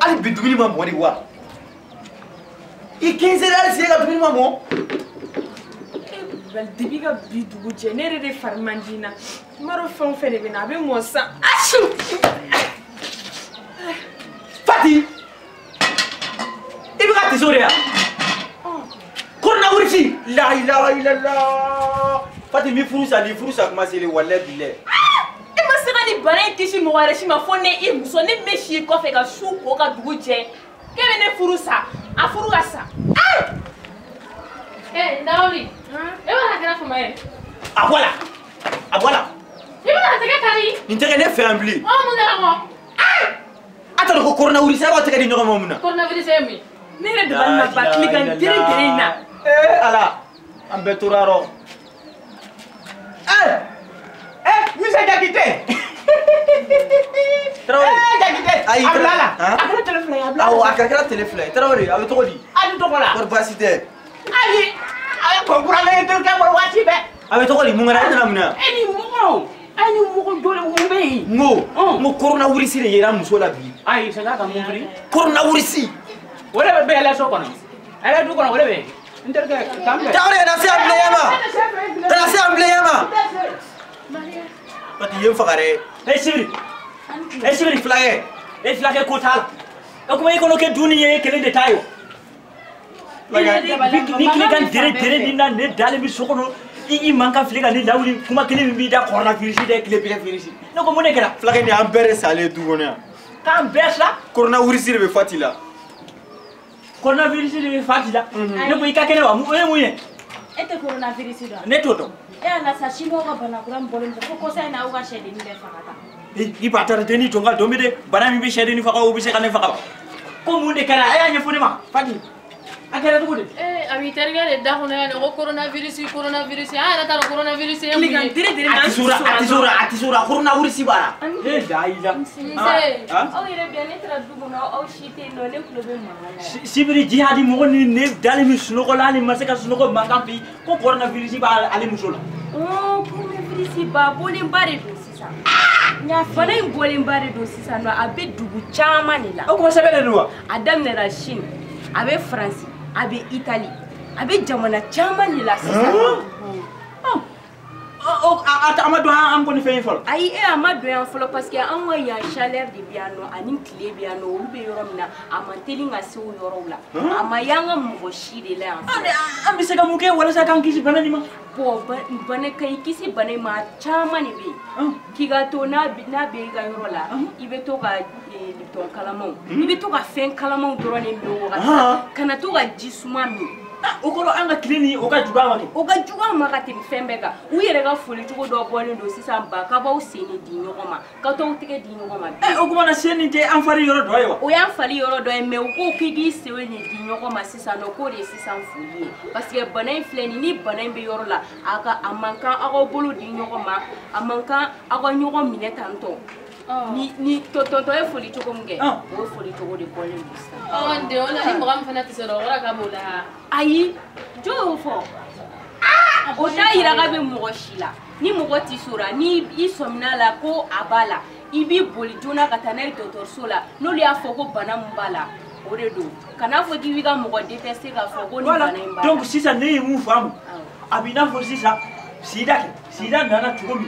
Hali bi dumuni ma mɔ de wa? I 15 heures hali sisan e ka dumuni ma mɔ? Kulubali depuis ka bi dugu jɛ ne yɛrɛ de fari man di n na. N b'a dɔn fɛn o fɛn de bɛ na a bɛ mɔ sisan. Asu! Fati! I bɛ ka tiso de ya? Coronavirus! La ilaha illallah! Fati mi furu sa ni furu sa kuma selen walahi bilahi. E ma se ka nin bana in kisi mɔgɔ wɛrɛ si ma fo ne i muso ne min bɛ si i kɔfɛ ka su ko ka dugu jɛ k'e bɛ ne furu sa a furu ka sa. Eh, Ndawuli. E b'a kɛra fama ye. A bɔ a la. A bɔ a la. I bɛna tɛgɛ kari. Nin tɛgɛ ne fɛ yan bilen. Ɔ mun de la kɔ? A t'a dɔn ko coronavirus a b'aw tɛgɛ di ɲɔgɔn ma mun na? Coronavirus ye mun ye? Ne yɛrɛ dabali ma ban tilegan gere gere in na. Ee Ala, an bɛɛ tora rɔ. Eh, eh, Monsieur Diakité. Tarawele. Eh, Diakité. Ayi, a bila la. Han? A kɛra télé fila ye, a bila la. Awɔ, a kɛra télé fila ye. Tarawele, a bɛ cogo di? A ni tɔgɔ la. Kɔri baasi tɛ? Ayi, a ye kɔnkura ne ye terikɛ bolo waati bɛɛ. A bɛ cogo di? Mun kɛra? E nana mun na? E ni mɔgɔw, e ni mɔgɔ joli mun bɛ yen? N ko, n ko coronavirus de yera muso la bi. Ayi, c'est ça ka mun fili? Coronavirus. O de bɛ yɛlɛ so kɔnɔ. Yɛlɛ du kɔnɔ, o de bɛ yen. N terikɛ, k'an bɛn. Tarawele, kana se yan bilen yama. Kana se yan bilen yama. Fati, i ye n faga dɛ. E Sibiri. E Sibiri. Fulakɛ. E fulakɛ ko t'a la. O kuma i kɔnɔ kɛ dumuni ye e kelen de ta ye o. Ni tile ka dere dere ni na ne dalen bɛ so kɔnɔ i man kan fili ka ne lawuli kuma kelen min b'i da coronavirus dɛ tile bɛɛ virus. Ne ko mun de kɛra? Fulakɛ ni an bɛɛ de salen du kɔnɔ yan. K'an bɛɛ sa? Coronavirus de bɛ Fati la. Coronavirus de bɛ Fati la. Ne ko i ka kɛnɛ wa? O ye mun ye? E tɛ coronavirus dɔn? Ne t'o dɔn. E y'a la sa chinois ka bana kura min bɔlen don ko kɔsa in na aw ka sɛdennin bɛɛ faga tan. I b'a taara denni jɔ n ka dɔn bi de bana min bɛ sɛdennin faga o bɛ se ka ne faga wa? Ko mun de kɛra? A y'a ɲɛfɔ ne ma Fati. A kɛra cogo di? Eh, a b'i terikɛ de da kɔnɔ yan nɔ ko coronavirus coronavirus an yɛrɛ t'a dɔn coronavirus ye mun ye. Tilegan dere dere A tɛ s'o la, a tɛ s'o la, a tɛ s'o la, coronavirus b'a la. E da i la. Nse, aw yɛrɛ bɛ yan ne taara du kɔnɔ aw si tɛ yen nɔ ne tulo bɛ mankan na yan. Sibiri jihadi mɔgɔ ni ne dalen min sunɔgɔ la hali ma se ka sunɔgɔ mankan fɛ ko coronavirus b'a ale muso la. Oh, coronavirus ba bɔlenba de don sisan. Bana in bɔlenba de don sisan nɔ a bɛ dugu caman de la. O kuma sɛbɛn de don wa? A daminɛra Chine, a bɛ Faransi, a bɛ Italie, a bɛ jamana caman de la sisan. A ma don an kɔni fɛn ye fɔlɔ. Ayi e a ma don yan fɔlɔ parce que an ka yan chaleur de bɛ yan nɔ ani tile bɛ yan nɔ olu bɛ yɔrɔ min na a man teli ka se o yɔrɔw la. A ma y'an ka mɔgɔ si de la yan fɔlɔ. An bɛ se ka mun kɛ walasa k'an kisi bana nin ma? Bon bana ka i kisi bana in ma caman de bɛ yen. K'i ka to n'a bɛ i ka yɔrɔ la i bɛ to ka Lipton kalamanw i bɛ to ka fɛn kalamanw dɔrɔn de min o wagati la kana to ka ji suma min. O kɔrɔ an ka tile ni o ka jugu an ma kɛ. O ka jugu an ma ka tɛmɛ fɛn bɛɛ kan. U yɛrɛ ka foli cogo dɔ bɔlen don sisan ba k'a b'aw sen de di ɲɔgɔn ma ka t'aw tɛgɛ di ɲɔgɔn ma. Ɛ o kuma na sen nin tɛ an fari yɔrɔ dɔ ye wa? O y'an fari yɔrɔ dɔ ye mais u ko k'i k'i sen de di ɲɔgɔn ma sisan nɔ k'o de ye sisan foli ye parce que bana in filɛ nin ni bana in bɛ yɔrɔ la a ka a man kan aw k'aw bolo di ɲɔgɔn ma a man kan aw ka ɲɔgɔn minɛ tantɔ. Ni tɔntɔn ye foli cogo min kɛ o foli cogo de bɔlen don sisan. Ɔ n den o la ni mɔgɔ min fana tɛ se o kɔrɔ k'a b'o la. Ayi jɔn y'o fɔ? O t'a yira k'a bɛ mɔgɔ si la ni mɔgɔ tɛ s'o la ni i sɔmina la ko a b'a la i b'i boli joona ka taa n'a ye dɔgɔtɔrɔso la n'olu y'a fɔ ko bana min b'a la o de don kana fɔ k'i b'i ka mɔgɔ détester k'a fɔ ko nin bana in b'a la. Donc sisan ne ye mun faamu a b'i n'a fɔ sisan. Sida kɛ sida nana cogo min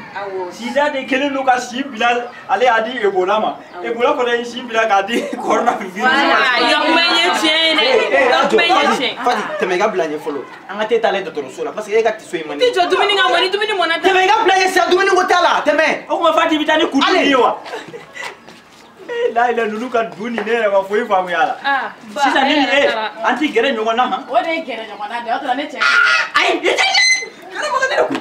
sida de kɛlen don ka si bila ale y'a di Ebola ma Ebola fana ye si bila k'a di coronavirus ma. I ka kuma in ye tiɲɛ ye dɛ i ka kuma in ye tiɲɛ. Fati tɛmɛ i ka bila ɲɛ fɔlɔ an ka te t'ale dɔgɔtɔrɔso la parce que e ka tiso in man di. I tɛ jɔ dumuni ka mɔ ni dumuni mɔna. Tɛmɛ i ka bila ɲɛ sisan dumuni ko t'a la tɛmɛ. O kuma Fati bɛ taa ni kutu ye wa? La ilaha ninnu ka du nin ne yɛrɛ ma foyi faamuya a la. Sisan ne ni e an ti gɛrɛ ɲɔgɔn na han. O de ye gɛrɛ ɲɔgɔn na de o kɛra ne cɛ. Ayi i tɛ. Kana maga ne la.